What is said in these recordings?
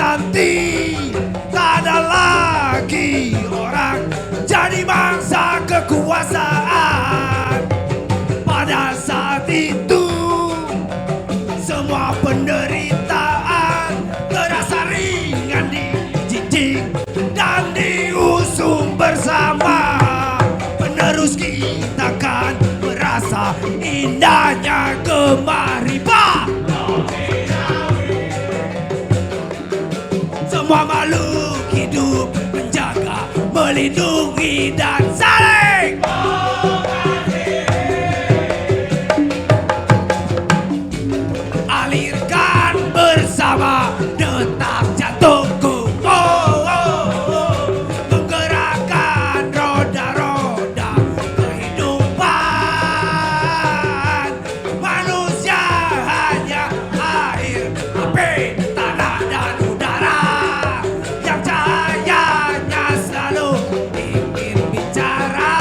Nanti tak ada lagi orang jadi mangsa kekuasaan. Pada saat itu semua penderitaan terasa ringan dijinjing dan diusung bersama. Penerus kita kan merasa indahnya gemariba. Semua makhluk hidup menjaga, melindungi dan saling mengasihi. Alirkan bersama detak jantungku, oh, oh, oh, menggerakkan roda-roda kehidupan. Manusia hanya air, api, tanah dan udara yang cahayanya selalu ingin bicara.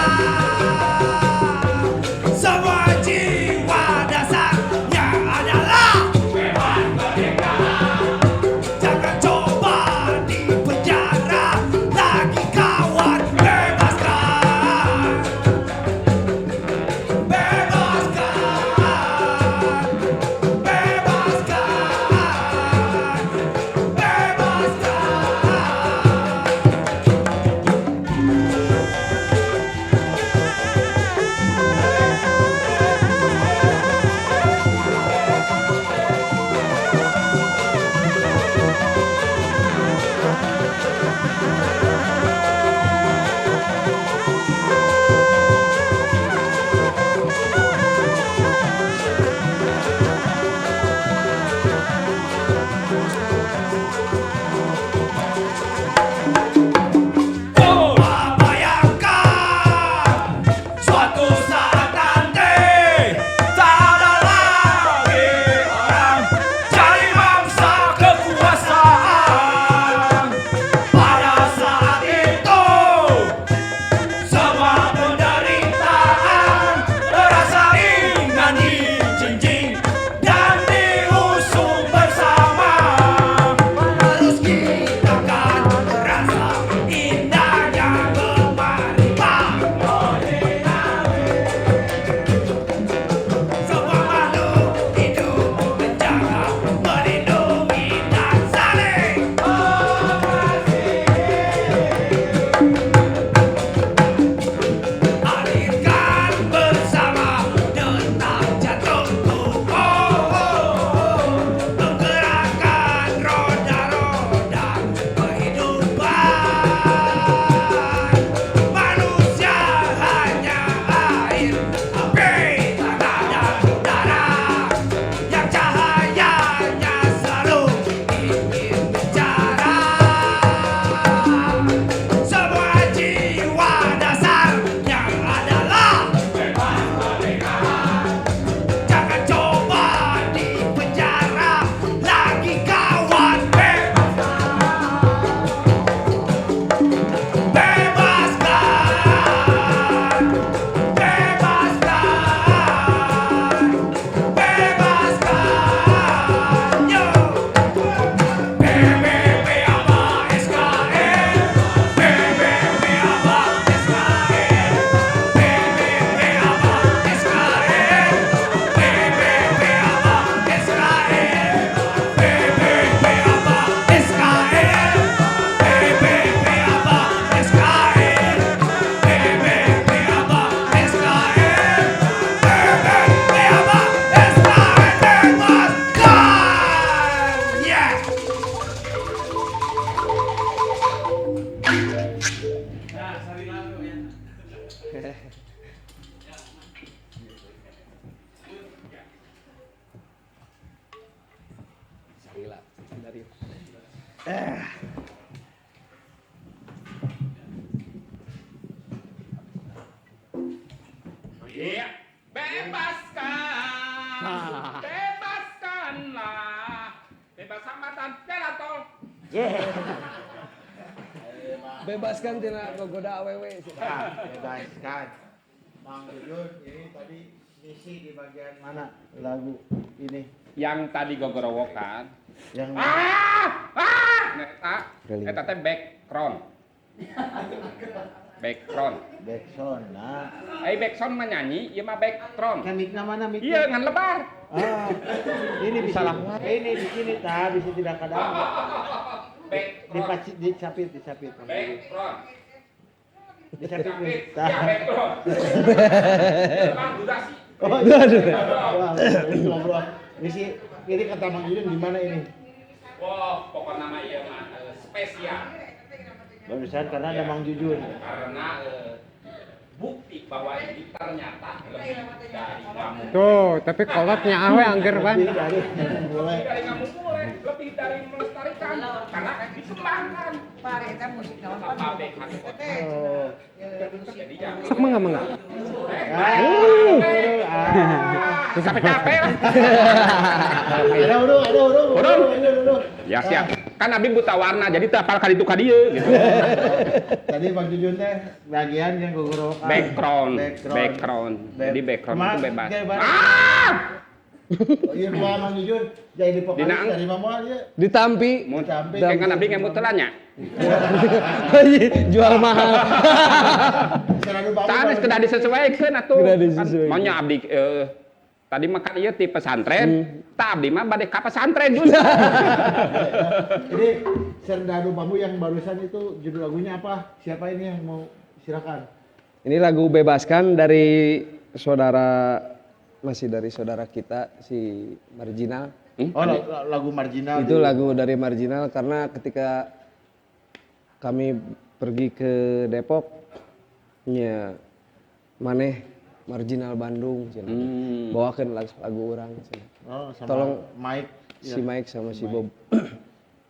Dari. Iya, bebaskan, bebaskanlah, bebas hambatan jalan tol. Yeah. Bebaskan tina gogoda awewe. Bebaskan. Mang Jujun, ini tadi misi di bagian mana lagu ini? Yang tadi gogorowokan. Yang Eta teh background. Background. Backsound. Nah. Backsound mah nyanyi, ieu mah background. Kan mic-na mana mic? Iya, ngan lebar. Ah, ini bisa salah. Ini di sini tah bisa tidak kadang. Background. Dicapit. Background. Dicapit. Ya, background. Bang durasi. Oh, iya. Wah, ngobrol. Misi ini kata Mang Jujun di mana ini? Wah, pokoknya nama ieu mah spesial. Barusan karena ada Mang Jujun. Karena bukti bahwa ini ternyata lebih dari kamu. Tuh, tapi kolotnya awe angger pan. Lebih dari mulai. Lebih dari kamu mulai, lebih dari melestarikan karena dikembangkan. Oh. Sok mangga mangga. Capek-capek lah. Ada urung, ada urung. Urung. Ya siap. Kan abi buta warna jadi teu apal ka ditu ka dieu gitu. Tadi Bang Jujun teh bagian yang gogorowokan. Background, background. Jadi background itu bebas. Ah! Iya, kumaha Mang Jujun jadi vokalis dari mama ieu. Ditampi. Ditampi. Kan abdi ngemut teh nya. Jual mahal. Sanes kedah disesuaikeun atuh. Maunya abdi tadi makan ieu ti pesantren, tah abdi mah bade ka pesantren juga. Jadi Serdadu Bambu yang barusan itu judul lagunya apa? Siapa ini yang mau silakan? Ini lagu Bebaskan dari saudara, masih dari saudara kita si Marginal. Oh, lagu Marginal. Itu lagu dari Marginal karena ketika kami pergi ke Depok, nya maneh Marginal Bandung, cina. Bawakan lagu orang, cina. Oh, sama tolong Mike, si Mike sama si Bob.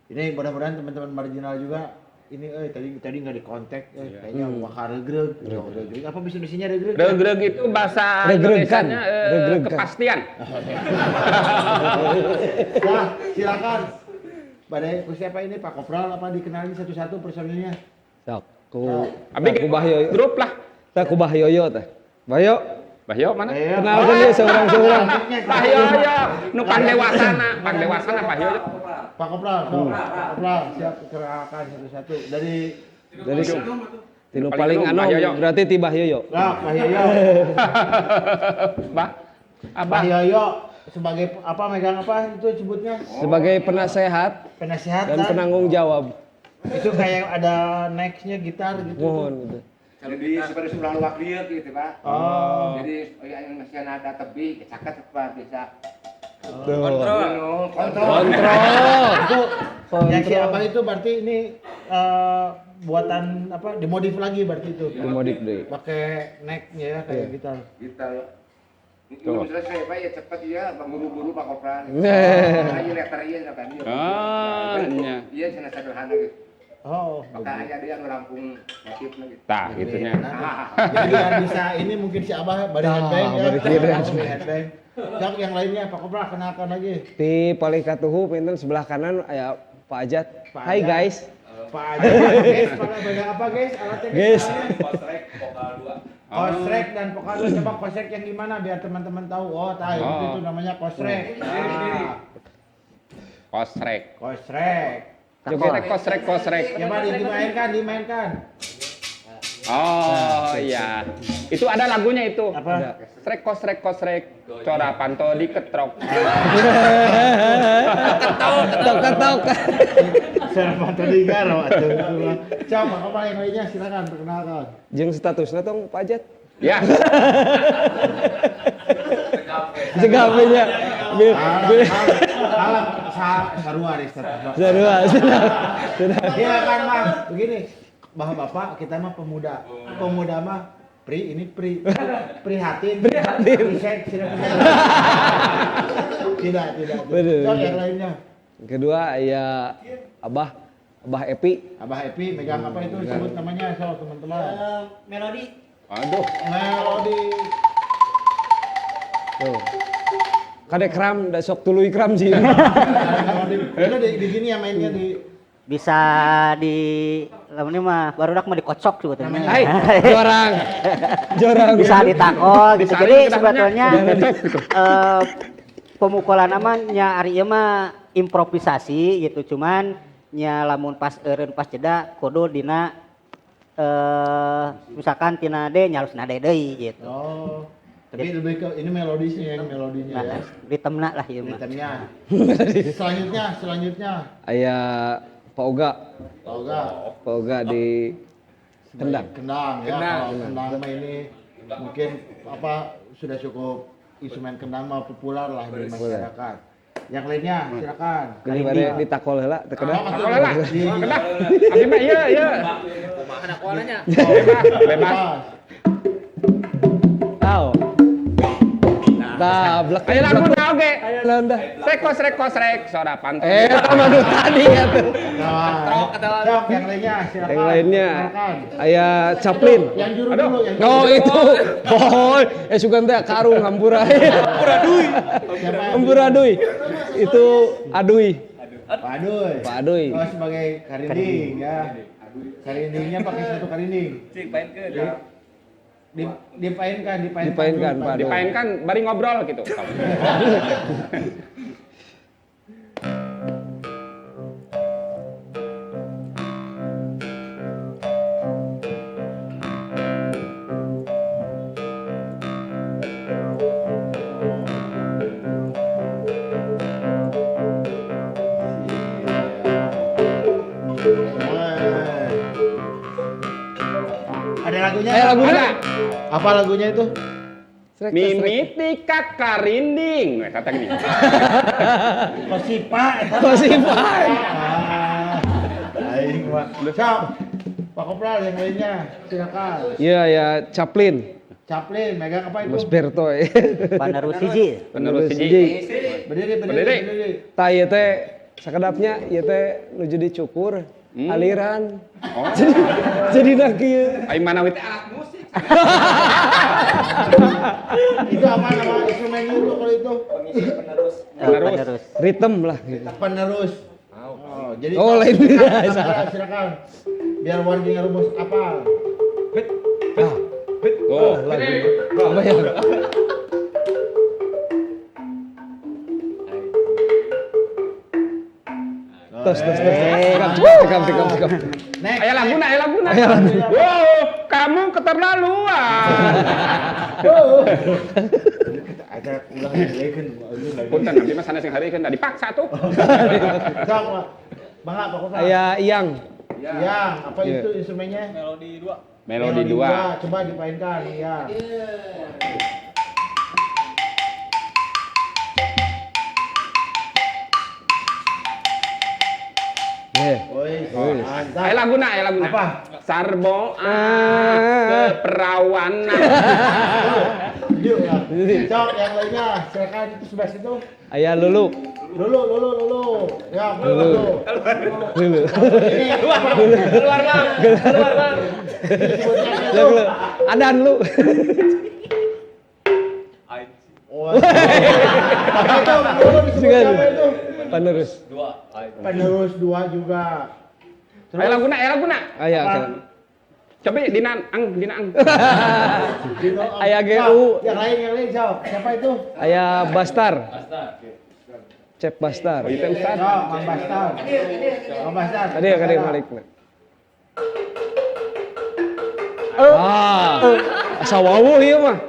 Ini mudah-mudahan teman-teman Marginal juga ini tadi nggak dikontak, kayaknya bakal regreg, regreg. Apa misi-misinya regreg? Regreg itu bahasa Indonesianya kepastian. Nah, silakan. Badai siapa ini Pak Kopral apa dikenalin satu-satu personilnya? Sok, ku ku Bahyo grup lah. Tah ku Bahyoyo tah. Bahyo. Bahyo mana? Kenalkan dia seorang-seorang. Bahyoyo, nu pangdewasana Bahyoyo. Pak Kopral, Pak Kopral siap kenalkan satu-satu dari tilu paling anom berarti ti Bahyoyo. Nah, Bahyoyo. Bah. Abah. Bahyoyo sebagai apa megang apa itu sebutnya? Sebagai penasehat, penasehat dan penanggung jawab. Itu kayak ada nextnya gitar gitu. Mohon gitu. Jadi seperti sebelah luak dia gitu Pak. Oh. Jadi yang masih ada tebih, caket Pak bisa. Kontrol. Kontrol. Itu yang si Abah itu berarti ini buatan apa? Dimodif lagi berarti itu. Dimodif deh. Pakai necknya ya kayak gitar. Gitar. Ini belum selesai Pak ya cepat ya, buru-buru Pak Kopral. Nah, iya letter iya kata dia. Oh, iya. Iya sana sederhana gitu. Oh, maka hanya dia ngerampung motifnya gitu. Tah, gitunya. Jadi biar bisa ini mungkin si Abah bari headbang ya. Bari headbang. Yang yang lainnya Pak Kopral kenalkan lagi. Di paling katuhu pinten sebelah kanan aya Pak Ajat. Hai guys. Pak Ajat. Guys, banyak apa guys? Alatnya guys. Kosrek vokal 2. Kosrek dan vokal 2, coba kosrek yang gimana biar teman-teman tahu. Oh, tahu itu namanya kosrek. Kosrek. Kosrek. Kosrek, kosrek, kosrek. Ya, Pak, dimainkan. Oh iya. Itu ada lagunya itu. Apa? Srek, kosrek, kosrek. Cora panto diketrok. Ketok, ketok. Cora panto digaro atuh. Coba apa yang lainnya silakan perkenalkan. Jeung statusna tong Pak Ajat. Ya. Segapenya. Sarua deh status. Sarua. Iya kan Bang, begini. Bahwa bapak kita mah pemuda. Pemuda mah pri ini pri prihatin. Prihatin. Tidak. Tidak. Yang lainnya. Kedua aya Abah Abah Epi. Abah Epi megang apa itu disebut namanya so teman-teman. Melodi. Aduh. Melodi. Tuh. Kade kram, da sok tuluy kram sih. Melodi. Itu di sini ya mainnya di bisa di lamunnya mah barudak mah dikocok sebetulnya. Hai, jorang. Jorang. Bisa ditakol gitu. Disaring Jadi kedahnya. sebetulnya pemukulan namanya ari ieu mah improvisasi gitu. Cuman nya lamun pas eureun pas jeda kudu dina misalkan tina D nya halus na D deui gitu. Oh. Tapi lebih ke ini melodisnya yang melodinya Nah, ya. ritmena lah ieu mah. Ritmenya. Selanjutnya. Aya Pak Oga. Pak Oga. Pak Oga di Kendang. Kendang ya. Kalau kendang mah ini mungkin apa sudah cukup instrumen kendang mah populer lah di masyarakat. Yang lainnya silakan. Gini bade ditakol heula teu kedah. Takol heula. Kedah. Abdi mah ieu ieu. Kumaha nakolnya? Bebas, bebas. Tahu. Tah, blek. Aya laguna oge. Aya naon dah? Seko srek kosrek sora pantun. Eta mah nu tadi atuh. Nah, sok yang lainnya silakan. Yang lainnya Silakan. aya Chaplin. Yang juru dulu yang Oh itu, oh, sugan teh karung hampura. Hampura deui. Siapa yang Hampura deui. Itu Aduy. Pak Aduy. Pak Aduy. Oh sebagai karinding ya. Karindingnya pakai satu karinding. Cik paenkeun. Dipainkan, dipainkan. Dipainkan, Pak Aduy. Dipainkan bari ngobrol gitu. Ada lagunya? Lagunya. Ada. Apa lagunya itu? Srek, srek. Mimiti kakarinding. Nah, kata gini. Kosipa. Kosipa. Ah, aing mah. Sok. Pak Kopral yang lainnya, silakan. Iya ya Chaplin. Chaplin megang apa itu? Mas Berto. Panerus hiji. Penerus hiji. Berdiri, berdiri, Berdiri. berdiri. Tah ieu teh sakedapnya ieu teh nuju dicukur aliran. Oh. Jadi nah kieu. Aing mana we teh alat musik. Itu apa nama instrumennya itu kalau itu? Penerus. Penerus. Ritme lah gitu. Penerus. Oh, jadi Oh, lain. Silakan, silakan, silakan. Biar warga rumus apa? Ah, Tuh. lagu. Apa ya? Tos, tos, tos. Cekap, cekap, cekap, cekap. Next. Aya laguna, aya laguna. Aya lagu. Wow, kamu keterlaluan. Ada ulah dilekeun lagi. Punten abdi mah sanes yang hareukeun da dipaksa tuh. Sok, Pak. Bangga Pak Kopral. Aya Iyang. Yang apa Iya. itu instrumennya? Melodi dua. Coba dipainkan, ya. Eh. Woi, Woi. mantap. Aya laguna, aya laguna. Apa? Sarbo keperawanan. Yuk, ya. Sok, yang lainnya, silakan itu sebelah situ. Aya Lulu. Lulu, lulu, lulu. Ya, lulu. Lulu. Ini Keluar Bang. Keluar Bang. disebutnya itu. Lulu. Adan lu. Oh. Apa itu? Lulu disebutnya apa itu? Penerus. Penerus dua juga. Aya laguna, aya laguna. Aya. Coba dina ang, dina ang. Dino, Aya GU. Yang lain, yang lain, sok. Siapa itu? Aya Bastar. Cep Bastar. Oh, itu Ustaz. Sok, Mang Bastar. Mang Bastar. Tadi ya kade malik. Ah, asa wawuh ieu mah.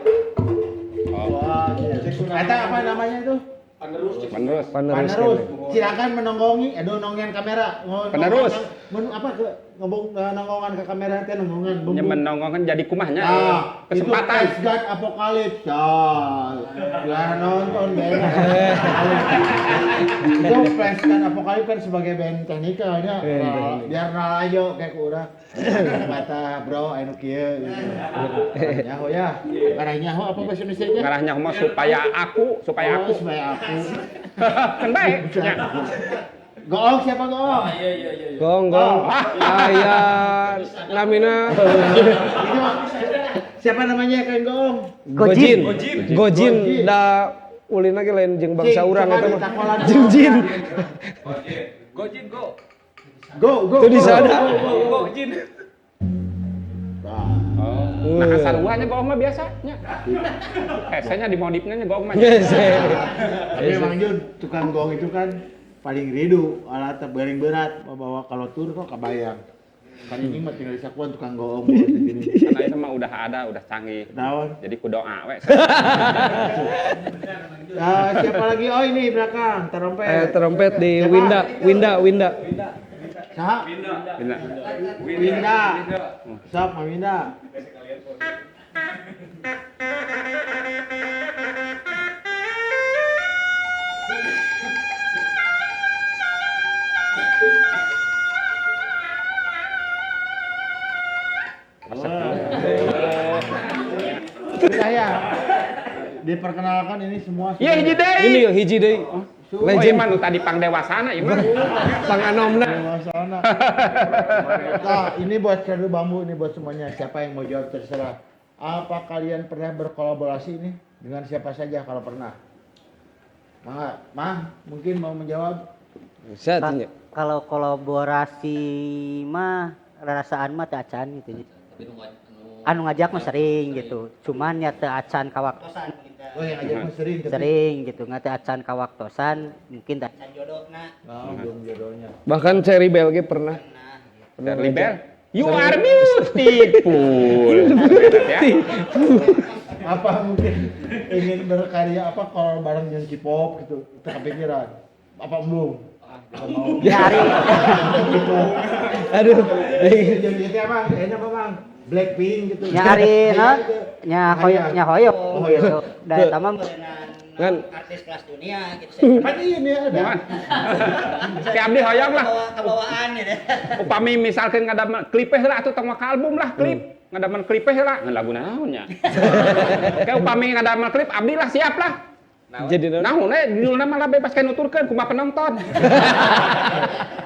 Wah, iya. Eta apa namanya itu? Penerus. Penerus. Penerus. kene. Silakan menonggongi, aduh nonggongan kamera. Penerus. Men, apa ke ngomong nonggongan ke kamera teh nonggongan. Nya menongongkan jadi kumahnya. Nah, Kesempatan. Itu Flash Gun Apocalypse. Ya, lah nonton band. Itu Flash Gun Apocalypse kan sebagai band teknikalnya. Band teknikal. Biar nal aja kayak urang. Mata bro anu kieu gitu. Nyaho ya. Ngarah nyaho apa bahasa Indonesia-nya? Ngarahnya mah supaya aku, supaya Oh, aku. supaya aku. Kan baik. Nya. Goong siapa goong? Iya. Gong gong. Aya namina siapa namanya kan goong? Gojin. Gojin da ulina ge lain jeung bangsa urang eta mah. Jeung jin. Gojin go. Go go. Itu di sana. Gojin. Nah, sarua nya goong mah biasa nya. Hesenya dimodifnya nya goong mah. Tapi Mang Jun, tukang goong itu kan paling rindu alat paling berat membawa kalau tur kok kebayang. Kan ini mah tinggal disakuan tukang goong gini. Karena itu mah udah ada, udah canggih. Naon? Jadi ku doa we. Siapa lagi? Oh ini belakang, trompet. Trompet di Winda, Winda. Saha? Winda. Sok, Mang Winda. Sudah ya. Diperkenalkan ini semua. Iya hiji deui. Ini hiji deui. Legend mah nu tadi pangdewasana ieu mah. Panganomna. Dewasana. Nah, ini buat Serdadu Bambu, ini buat semuanya. Siapa yang mau jawab terserah. Apa kalian pernah berkolaborasi ini dengan siapa saja kalau pernah? Mah, mungkin mau menjawab? Bisa tanya. Kalau kolaborasi mah rasaan mah teu acan gitu. Anu ngajak mah sering gitu. Cuman nya teu acan kawaktosan. Oh, yang ngajak mah sering tapi sering gitu, nggak teu acan kawaktosan, mungkin teu acan jodohna. Oh, belum jodohnya. Bahkan Cherry Bell ge pernah. Cherry Bell, you are beautiful. Ya. Apa mungkin ingin berkarya apa kalau bareng jeung K-pop gitu, itu kepikiran. Apa belum? Mau. Ya, ari. Aduh. Jadi itu apa? Kayaknya apa, Bang? Blackpink gitu. Nya ari na nya hoyong nya hoyong gitu. Da eta mah kan artis kelas dunia gitu. Kan ini ada. Si abdi hoyong lah. Kebawaan gitu. Upami misalkan ngadamel klip heula atuh tong maka album lah klip. Ngadamel klip heula ngan lagu naon nya. Kayak upami ngadamel klip abdi lah siap lah. Jadi naon we judulna malah bebas kayak nuturkeun kumaha penonton.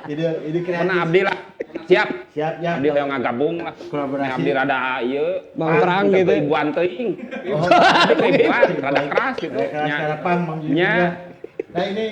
Ide kreatif. Pernah abdi lah. Siap. Siap ya. Abdi hoyong ngagabung lah. Kolaborasi. Abdi rada ieu Bang terang gitu. Ibuan teuing. Ibuan rada keras gitu. Keras harapan Mang Jun. Nah ini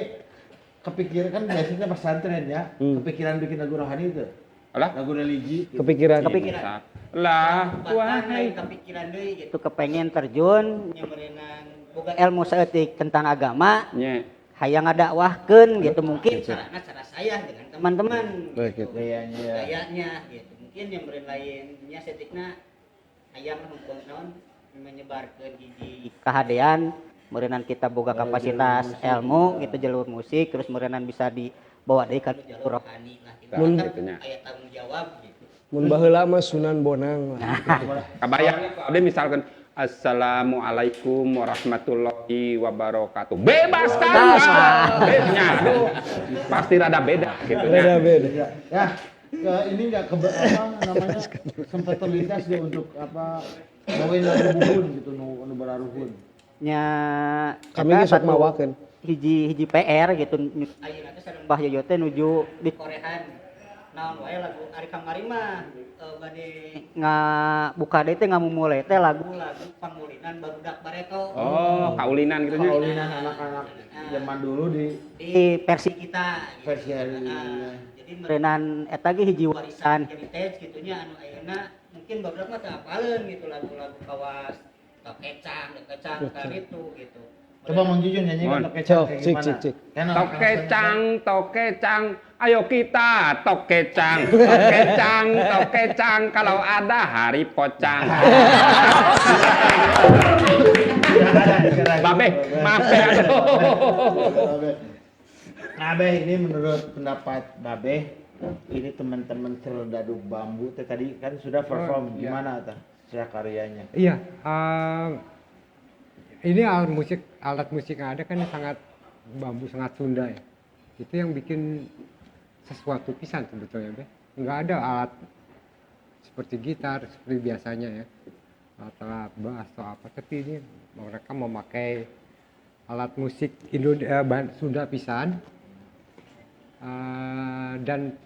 kepikiran kan biasanya pesantren ya, kepikiran bikin lagu rohani itu. Alah? Lagu religi. Gitu. Kepikiran. Kepikiran. Lah, wahai kepikiran deui gitu kepengen terjun nyameureunang boga ilmu saeutik tentang agama. Nya. Hayang ngadakwahkeun gitu mungkin carana cara saya dengan teman-teman gitu. Gayanya. Gayanya gitu. Mungkin yang beren lainnya setikna hayang hukum naon menyebarkeun hiji kahadean meureunnan kita boga kapasitas ilmu gitu jalur musik terus meureunnan bisa dibawa deui ka jalur rohani lah gitu. Mun aya tanggung jawab gitu. Mun baheula mah Sunan Bonang lah. Kabayang abdi misalkan Assalamualaikum warahmatullahi wabarakatuh. Bebas kan? Bebasnya. Pasti rada beda gitu. Rada beda. Ya, ini enggak apa namanya sempat terlintas dia untuk apa bawain lagu buhun gitu nu bararuhun. Nya kami ge sok mawakeun. Hiji PR gitu. Ayeuna teh sareng Bah Yoyo teh nuju di Korehan. Naon wae lagu ari kamari mah bade ngabuka deui teh ngamumule teh lagu-lagu pangulinan barudak bareto. Oh, kaulinan gitu nya. Kaulinan anak-anak zaman dulu di versi kita gitu. Versi hari jadi meureunan eta ge hiji warisan heritage gitu nya anu ayeuna mungkin barudak mah teu apaleun gitu lagu-lagu kawas tokecang, tokecang kali itu gitu. Coba Mang Jujun nyanyikan tokecang kayak gimana? Cik. Tokecang, tokecang, ayo kita tokecang, tokecang, tokecang, kalau ada hari pocang. Babe, maaf ya. Nah, Babe, ini menurut pendapat Babe, ini teman-teman Serdadu Bambu tadi kan sudah perform, gimana tah secara karyanya? Iya, ini alat musik yang ada kan sangat bambu, sangat Sunda ya. Itu yang bikin sesuatu pisan sebetulnya, Be. Nggak ada alat seperti gitar seperti biasanya ya, atau alat bass atau apa, tapi ini mereka memakai alat musik Sunda pisan. Dan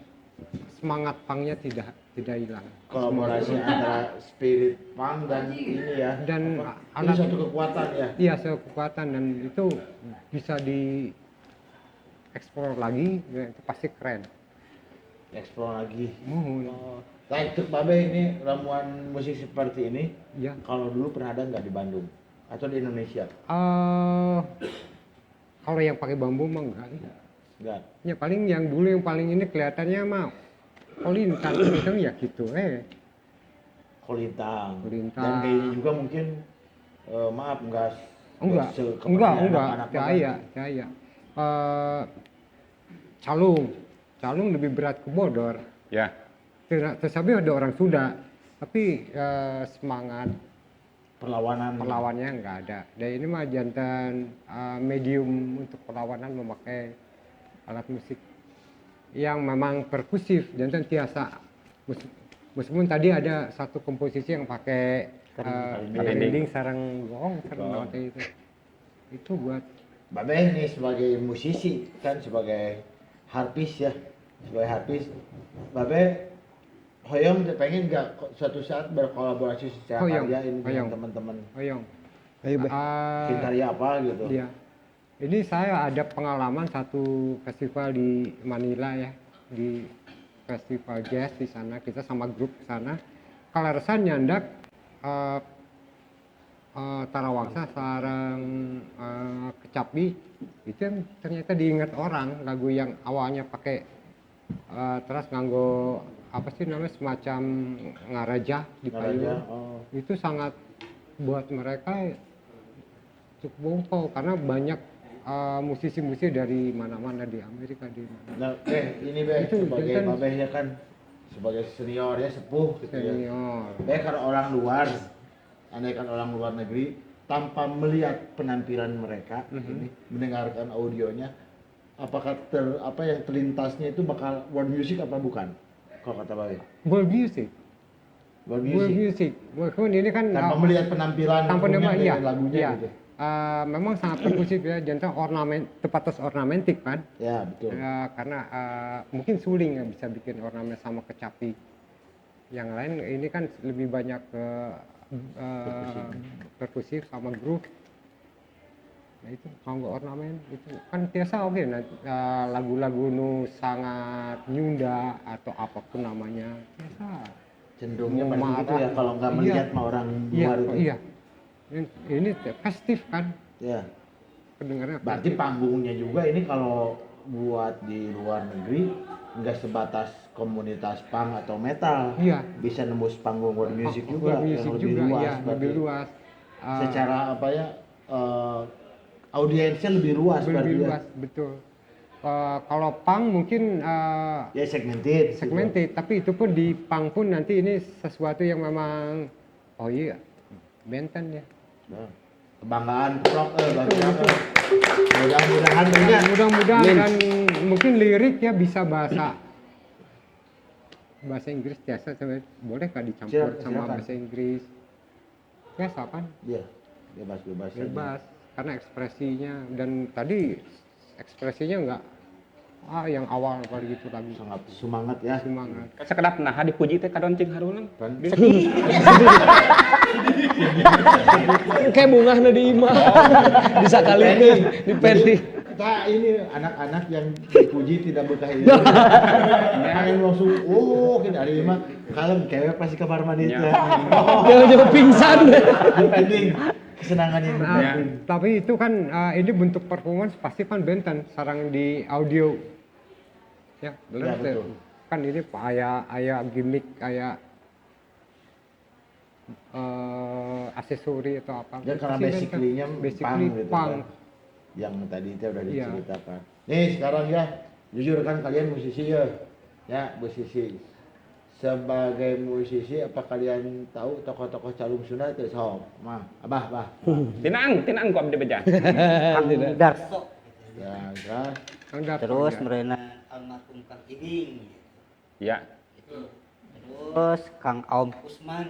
semangat punknya tidak hilang. Kolaborasi antara spirit punk dan ini ya. Dan ini suatu kekuatan ya. Iya, suatu kekuatan dan itu bisa di eksplor lagi, ya, itu pasti keren. Eksplor lagi. Mohon. Oh. Nah, itu Babe ini ramuan musik seperti ini. Ya. Kalau dulu pernah ada nggak di Bandung atau di Indonesia? Kalau yang pakai bambu mah enggak. Enggak. Ya paling yang dulu yang paling ini kelihatannya mah kolintang itu ya gitu Kolintang. Dan kayaknya juga mungkin maaf enggak. Enggak. Calung lebih berat ke bodor. Ya. Tetapi ada orang Sunda, tapi semangat perlawanannya enggak ada. Dan ini mah jantan medium untuk perlawanan memakai alat musik yang memang perkusif, jantan tiasa. Meskipun tadi ada satu komposisi yang pakai karinding sarang goong, sarang itu. Itu buat Babe ini sebagai musisi kan, sebagai harpis ya, sebagai harpis. Babe hoyong pengen nggak suatu saat berkolaborasi secara karya ini dengan teman-teman? Hoyong. Ayo Be. Karya apa gitu? Iya. Ini saya ada pengalaman satu festival di Manila ya, di festival jazz di sana, kita sama grup ke sana. Kaleresan nyandak Tarawangsa sarang kecapi itu yang ternyata diingat orang, lagu yang awalnya pakai terus nganggo apa sih namanya semacam ngaraja di payung. Oh. Itu sangat buat mereka cukup bongkol karena banyak musisi-musisi dari mana-mana di Amerika di mana. Nah, ini Be itu, sebagai babehnya kan sebagai senior ya, sepuh gitu senior. Ya. Be kalau orang luar, andaikan orang luar negeri tanpa melihat penampilan mereka, ini mendengarkan audionya, apakah apa yang terlintasnya itu bakal world music apa bukan? Kalau kata Babe. World music. World music. World music. Walaupun ini kan tanpa melihat penampilan, tanpa melihat lagunya iya. Gitu. Memang sangat perkusif ya, jantan ornamen, tepatos ornamentik kan? Ya betul. Karena mungkin suling yang bisa bikin ornamen sama kecapi. Yang lain ini kan lebih banyak ke perkusif sama groove. Nah itu kalau nggak ornamen itu kan biasa oke. Nah, lagu-lagu nu sangat nyunda atau apapun namanya biasa. Cenderungnya pada gitu ya kalau nggak melihat mah orang luar itu. Iya. Ini festif kan? Ya. Pendengarnya. Berarti panggungnya juga ini kalau buat di luar negeri nggak sebatas komunitas punk atau metal. Iya. Bisa nembus panggung world music juga, world music yang lebih juga, luas. Iya, lebih luas. Secara apa ya? Audiensnya lebih luas. Lebih luas, ya. Betul. Kalau punk mungkin ya segmented. Segmented, gitu. Tapi itu pun di punk pun nanti ini sesuatu yang memang oh iya, benten ya. Nah, kebanggaan prok mudah-mudahan ya. Mudah-mudahan dan mungkin lirik ya bisa bahasa Inggris biasa, boleh nggak dicampur sama bahasa Inggris? Biasa kan? Iya, bebas-bebas. Bebas, karena ekspresinya dan tadi ekspresinya nggak yang awal kalau gitu lagi sangat semangat ya. Semangat. Sekedap nah dipuji teh kadon cing harulang. Sedih. Kayak bungahna di imah. Disakalikeun, dipending. Kita ini anak-anak yang dipuji tidak betah ini. Main langsung oh kita hari imah kalem cewek pasti kamar mandi teh. Jauh-jauh pingsan. Dipending. Kesenangan yang nah, tapi itu kan ini bentuk performance pasti kan benten sarang di audio ya, ya betul. Kan ini aya gimmick kayak aksesori atau apa ya, karena basically-nya basically punk gitu punk. Kan. Yang tadi itu udah diceritakan. Nih sekarang ya jujur kan kalian musisi ya, ya musisi. Sebagai musisi apa kalian tahu tokoh-tokoh calung Sunda itu sok mah abah bah tinang ku abdi beja Kang Darso ya terus merena almarhum Kang Ibing ya terus Kang Aom Usman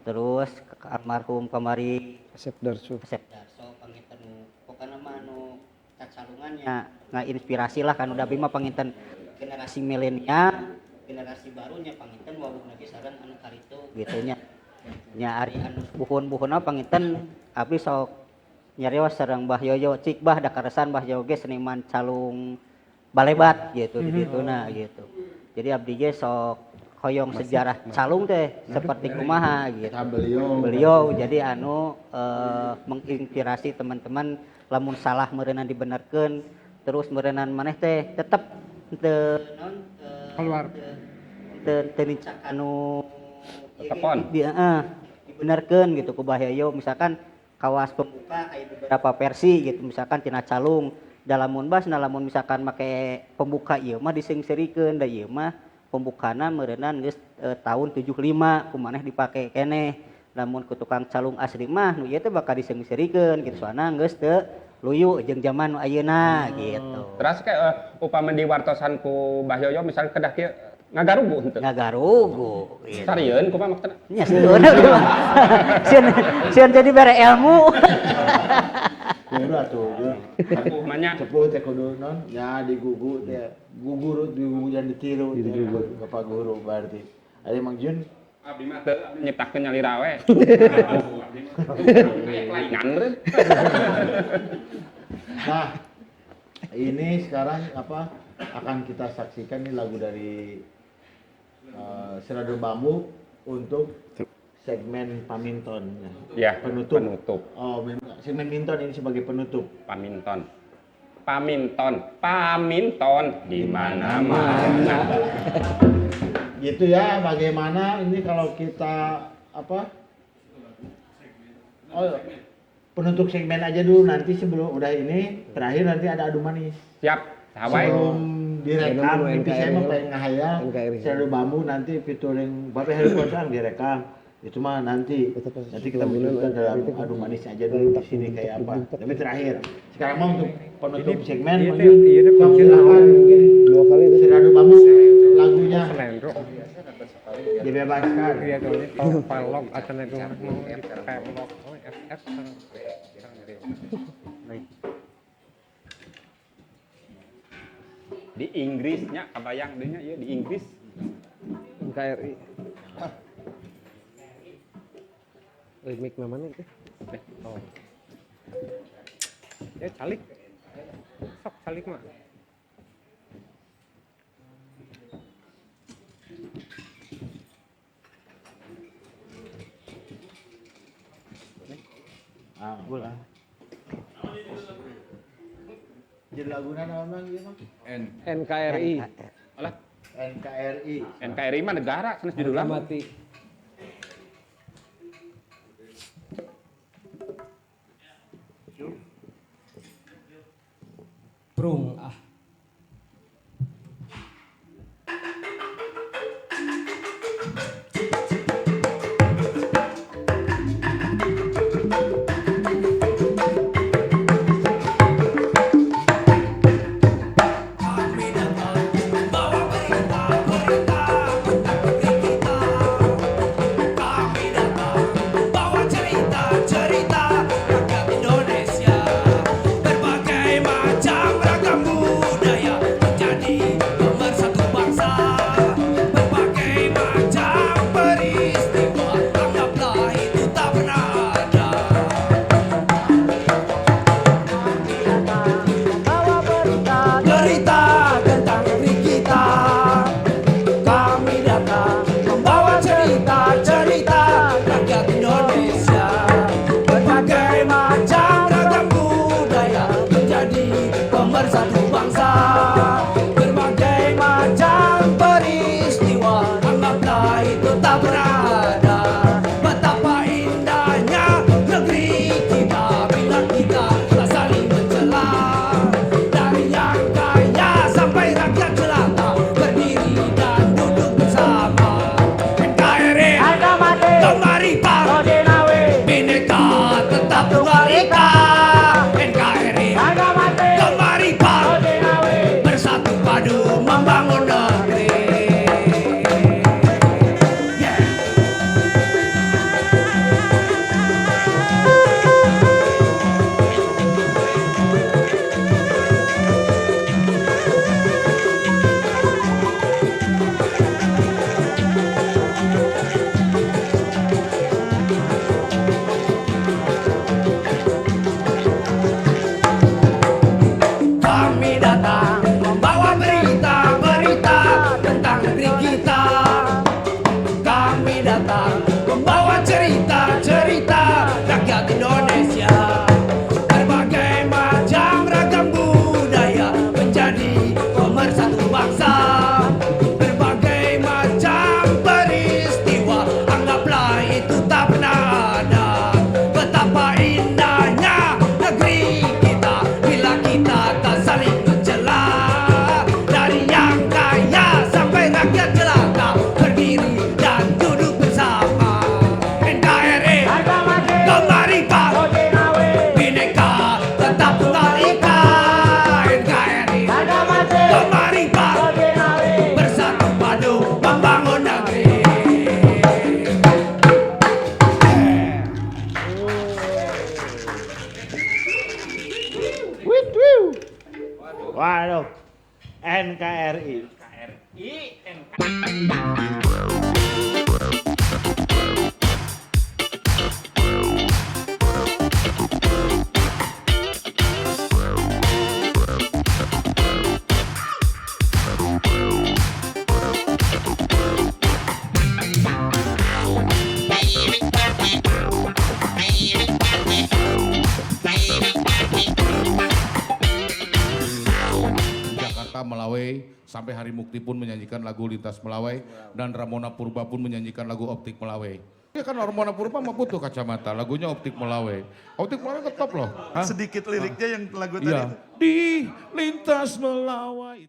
terus almarhum kamari Asep Darso pangitan nu pokona mah nu cacalungannya ngainspirasi lah kan udah bima panginten generasi milenial, generasi barunya panginten wawuh lagi sareng anu karitu gitu nya. Nya ari anu buhun-buhunna panginten abdi sok nyarios sareng Mbah Yoyo cik bah da karesan Mbah Yoyo ge seniman calung balebat gitu di dituna gitu. Jadi abdi ge sok hoyong sejarah calung teh seperti kumaha gitu. Beliau jadi anu menginspirasi teman-teman lamun salah meureunnan dibenerkeun terus meureunnan maneh teh tetep teu naon keluar teu nincak anu tetepon dibenerkeun gitu ku Bah Yoyo misalkan kawas pembuka aya beberapa versi gitu misalkan tina calung dalamun bas lamun misalkan make pembuka ieu mah diseungseurikeun da ieu mah pembukana meureunnan geus tahun 75 ku maneh dipake keneh lamun ku tukang calung asli mah nu ieu teh bakal diseungseurikeun gitu soalna geus teu luyu jeung zaman nu ayeuna gitu. Terus ke upama diwartosan ku Bah Yoyo misalnya kedah kieu ngagarugu henteu. Ngagarugu gitu. Sarieun kumaha maksudna? Nya sieun. Sieun jadi bere ilmu. Kudu atuh. Sepuh mah nya. Sepuh teh kudu non nya digugu teh. Gugur digugu jangan ditiru teh Bapak guru berarti. Ari Mang Jun abdi mah teu nyiptakeun nyalira we. Kelainan meureun. Nah, ini sekarang apa akan kita saksikan nih lagu dari Seradu Bambu untuk segmen Paminton ya, penutup. Penutup. Oh, segmen Minton ini sebagai penutup. Paminton. Paminton, Paminton di mana-mana. Gitu ya, bagaimana ini kalau kita apa? Oh, penutup segmen aja dulu nanti sebelum udah ini terakhir nanti ada adu manis. Siap. Hawaii. Sebelum direkam, mimpi saya mah pengen ngahayal Seradu Bambu nanti featuring Bapak Heri Konsang direkam. Itu mah nanti kita menunjukkan dalam adu manis aja dulu di sini kayak apa. Tapi terakhir, sekarang mau untuk penutup segmen silakan mungkin dua kali Seradu Bambu lagunya dibebaskan. Iya tuh, pelok atau pelok FF. Di Inggrisnya kabayang deunya ieu di Inggris NKRI. Remake namanya itu. Oh. Ya calik. Sok calik mah. Ah, boleh. Jadi laguna naon Bang ieu mah? NKRI. Alah, NKRI. NKRI mah negara sanes judulna. Mati. Prung ah. Thank R I N K. Jakarta Melawai sampai Hari Mukti pun menyanyikan lagu Lintas Melawai dan Ramona Purba pun menyanyikan lagu Optik Melawai. Ya kan Ramona Purba mah butuh kacamata, lagunya Optik Melawai. Optik Melawai tetap loh. Hah? Sedikit liriknya yang lagu tadi Iya. itu. Di Lintas Melawai.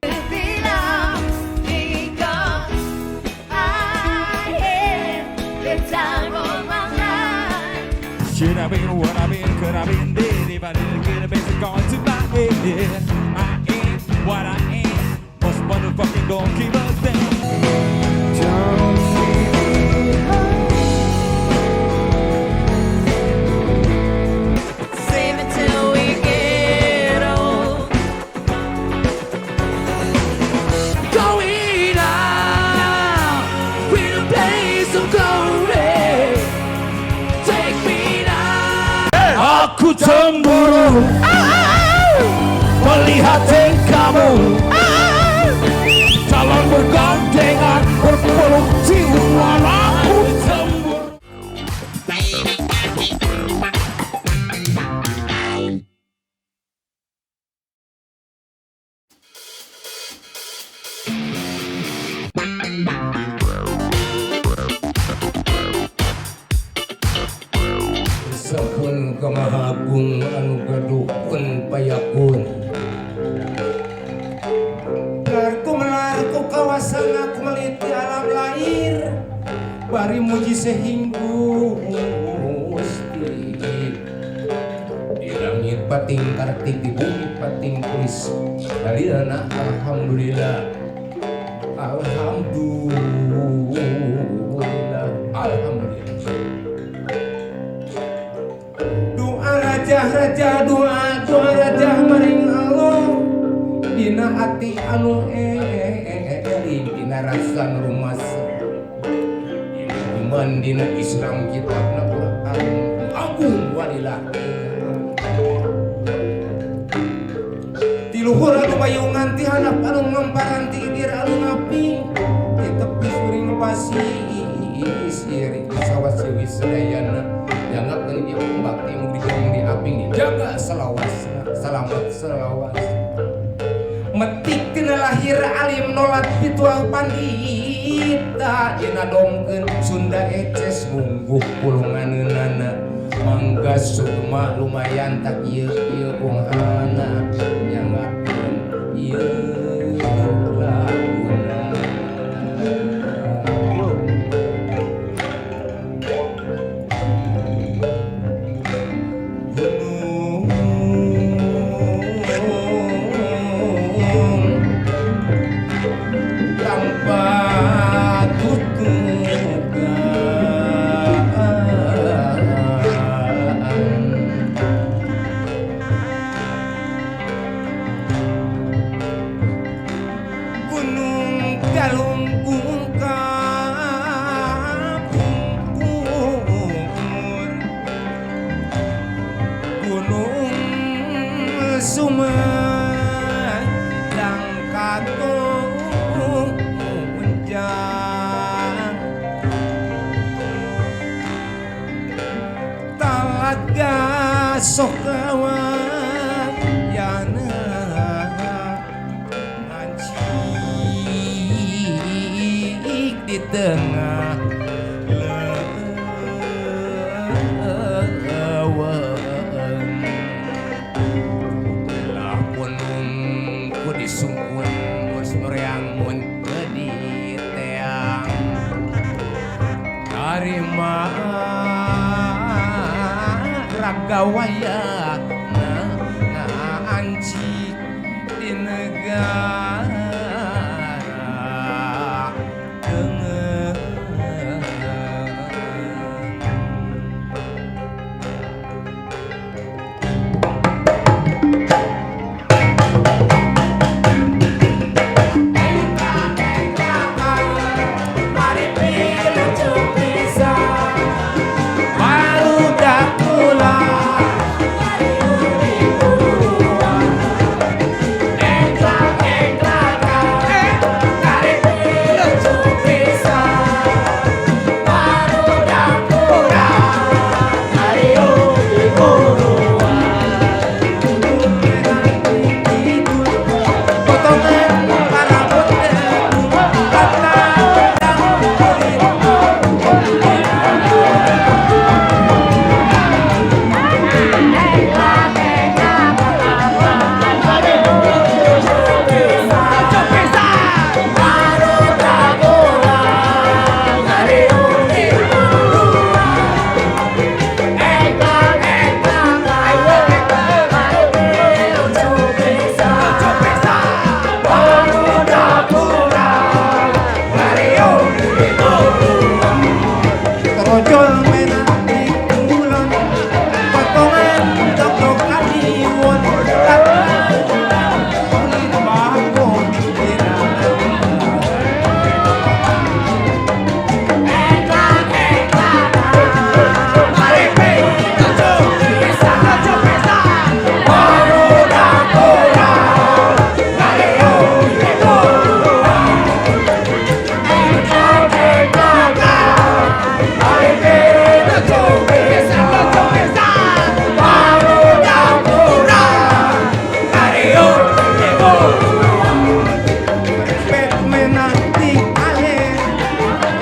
Should I been what I been, could I been did if I didn't get a basic going to my head. I ain't what I ain't, most motherfucking don't give a damn. Save it till we get old. Going out with a blaze of glory. Take me now. Aku cemburu melihat tingkahmu, calon bergandengan berpeluk ciuman. Aku cemburu. Sampun kamahagung anu gaduh pun payakun. Larku melarku kawasan aku meliti alam lahir. Bari muji sehinggu Gusti. Di langit pating kartik, di bumi pating tulis. Dalilana alhamdulillah. Alhamdulillah. Alhamdulillah. Doa raja-raja, doa doa raja maring Allah. Dina ati anu eling, dina rasa rumasa. Dina iman, dina Islam kitabna Quran agung walilah. Ti luhur anu bayungan, ti handap anu ngamparan, ti idir anu ngaping, ti tepi suring pasir, di sawah siwi sedayana. Jangan ieu bakti mugi dijung diaping dijaga selawasna, selamat selawas. Metik tina lahir alim nolat pitual pandita, dina dongkeun Sunda eces mungguh pulunganeunana. Mangga sukma lumayan tak ieu ieu ungana nyangakeun ieu laguna. Gunung tanpa tutukan, Gunung Galunggung kapungkur, Gunung Sumedang katunjang, Talaga Sokawan yana ngancik di tengah leuweung. Lah punung ku disungkun mun soreang mun teu diteang. Tarima raga wayahna ngancik di negara Tengeung.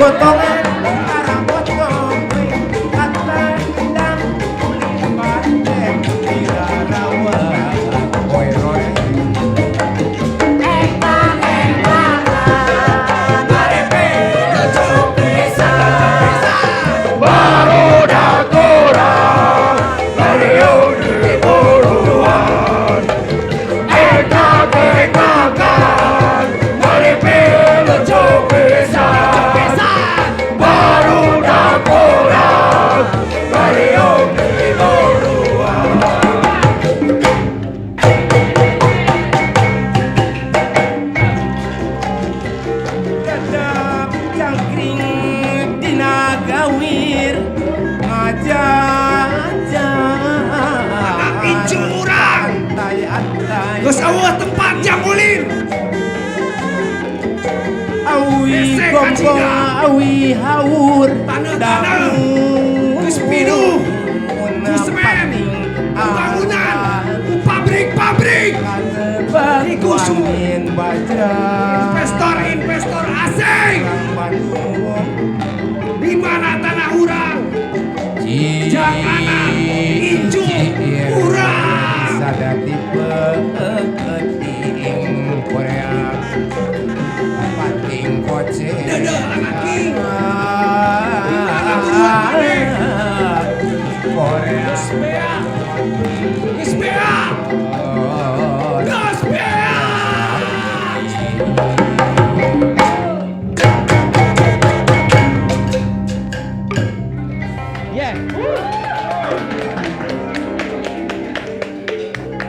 Gotongan karabotong Katandang paten dirarawa Oi roy Dadap cangkring dina gawir ngajaja Incu urang. Antai-antai Geus eueuh tempat jam ulin. Awi Hese gombong kacida. awi haur Taneuh-taneuh. Geus pinuh. Ku semen. Ku bangunan. Ku pabrik-pabrik. Digusur. Investor-investor asing. Di mana tanah urang? Jangan incu urang. Sadati peketing Korea pating koce Dedeh laki. Di mana buruan maneh? Korea Geus beak. Geus beak. Geus beak. Yeah.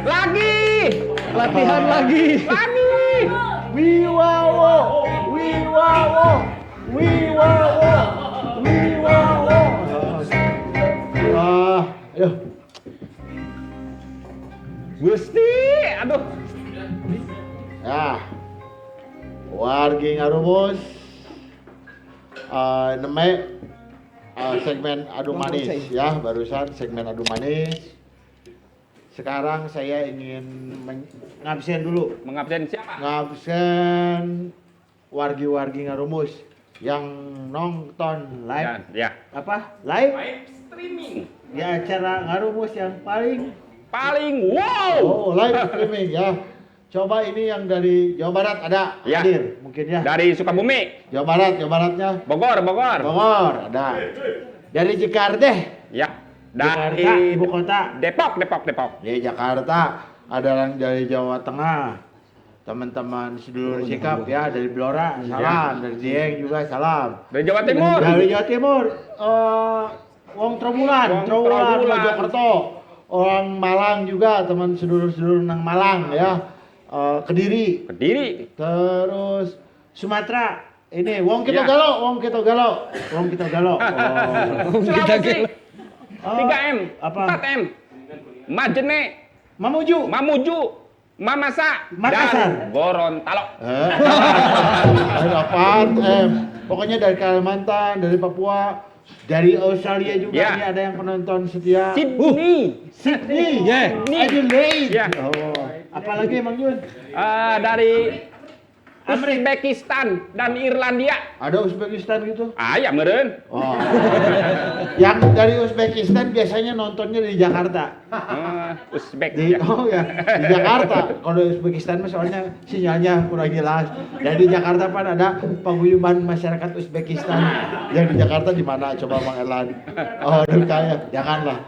Lagi. Latihan lagi. Lagi. Wiwawo, wiwawo, wiwawo, wiwawo. Ah, aduh. Gusti, aduh. Ya. Wargi ngarumus. Neme segmen adu manis ya, barusan segmen adu manis. Sekarang saya ingin ngabsen dulu. Mengabsen siapa? Ngabsen wargi-wargi ngarumus yang nonton live. Ya, ya. Apa? Live? Live streaming. Di acara ngarumus yang paling Paling wow. Oh, live streaming ya. Coba ini yang dari Jawa Barat ada Ya. hadir mungkin ya. Dari Sukabumi, Jawa Barat, Jawa Baratnya. Bogor, Bogor. Bogor ada. Dari Jakarta. Ya. Dari Jakarta, ibu kota. Depok, Depok, Depok. Di Jakarta ada yang dari Jawa Tengah. Teman-teman sedulur sikap ya dari Blora, salam. Dari Dieng juga salam. Dari Jawa Timur. Dari Jawa Timur, Wong Trowulan, Wong Trowulan, Trowulan. Mojokerto. Orang Malang juga, teman sedulur-sedulur nang Malang ya. Kediri, Kediri. terus Sumatera. Ini Wong Kito Ya. Galo, Wong Kito Galo, Wong Kito Galo. Oh. Sulawesi. Oh, 3M, apa? 4M. Majene, Mamuju. Mamuju, Mamasa, Makassar. dan Gorontalo. Ada 4M. Pokoknya dari Kalimantan, dari Papua, dari Australia juga Ya. ini ada yang penonton setia. Sydney. Sydney, Yeah. Adelaide. Ya. Oh. Apalagi Mang Jun? Dari Uzbekistan dan Irlandia. Ada Uzbekistan gitu? Ah, ya meureun. Oh. Yang dari Uzbekistan biasanya nontonnya di Jakarta. Uzbek. Di, ya. oh ya, di Jakarta. Kalau di Uzbekistan mah soalnya sinyalnya kurang jelas. Dan di Jakarta pan ada paguyuban masyarakat Uzbekistan. Yang di Jakarta di mana coba Bang Erlan? Oh, aduh kayak janganlah.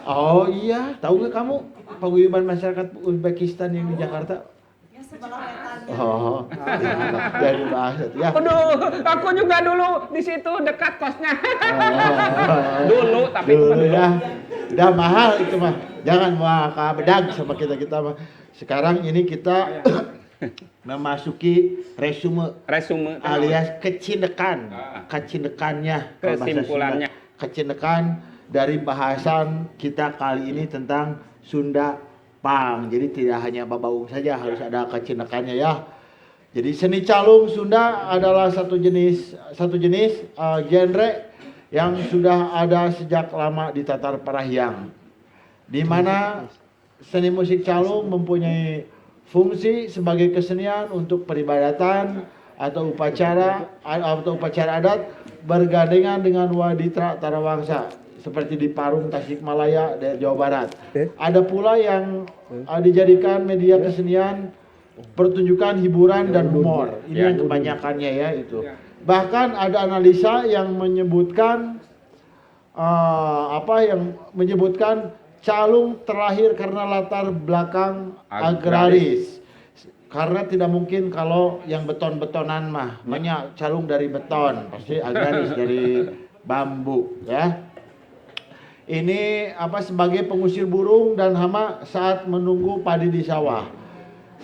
Oh iya, tahu nggak kamu paguyuban masyarakat Uzbekistan yang di Jakarta? Oh, jangan dibahas ya. Aduh, aku juga dulu di situ dekat kosnya. Oh. Dulu, tapi itu mah dulu dulu. ya. Udah mahal itu mah. Jangan wah bedag sama kita-kita mah. Sekarang ini kita memasuki resume Resume alias kecindekan. Kecindekannya kalau bahasa Sunda. Kesimpulannya. Kecindekan dari bahasan kita kali ini tentang Sunda Pang. Jadi tidak hanya babaung saja, harus ada kecindekannya ya. Jadi seni calung Sunda adalah satu jenis genre yang sudah ada sejak lama di Tatar Parahyang. Di mana seni musik calung mempunyai fungsi sebagai kesenian untuk peribadatan, atau upacara adat bergandengan dengan Waditra Tarawangsa seperti di Parung, Tasikmalaya, daerah Jawa Barat. Ada pula yang dijadikan media kesenian, pertunjukan, hiburan dan humor. Ini yang kebanyakannya ya itu. Bahkan ada analisa yang menyebutkan calung terlahir karena latar belakang agraris. Karena tidak mungkin kalau yang beton-betonan mah, banyak calung dari beton, pasti agraris dari bambu ya. Ini sebagai pengusir burung dan hama saat menunggu padi di sawah.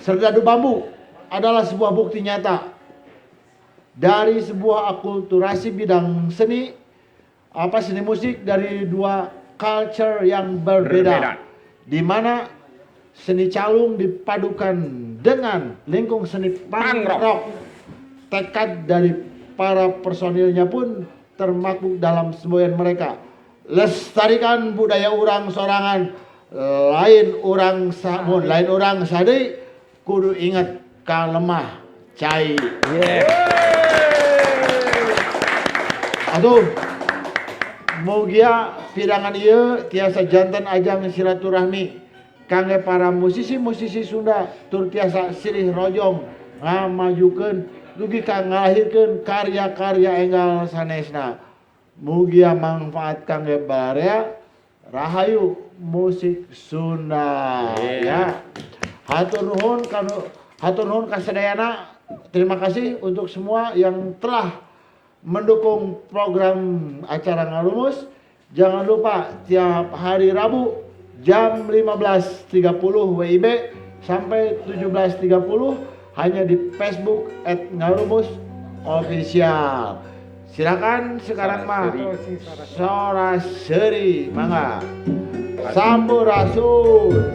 Serdadu bambu adalah sebuah bukti nyata dari sebuah akulturasi bidang seni, seni musik dari dua culture yang berbeda. Di mana seni calung dipadukan dengan lingkung seni punk rock. Tekad dari para personilnya pun termaktub dalam semboyan mereka. Lestarikan budaya urang sorangan, lain urang samun, lain urang sade, kudu ingat kalemah cai. Aduh, mugia pidangan ieu tiasa janten ajang silaturahmi kangge para musisi-musisi Sunda tur tiasa silih rojong ngamajukeun dugi ka ngalahirkeun karya-karya enggal sanesna. Mugia manfaat kangge baraya rahayu musik Sunda ya. Hatur nuhun kasadayana. Terima kasih untuk semua yang telah mendukung program acara Ngarumus. Jangan lupa tiap hari Rabu jam 15.30 WIB sampai 17.30 hanya di Facebook @ngarumusofficial. Silakan sekarang mah Sora Seri mangga. Sampurasun.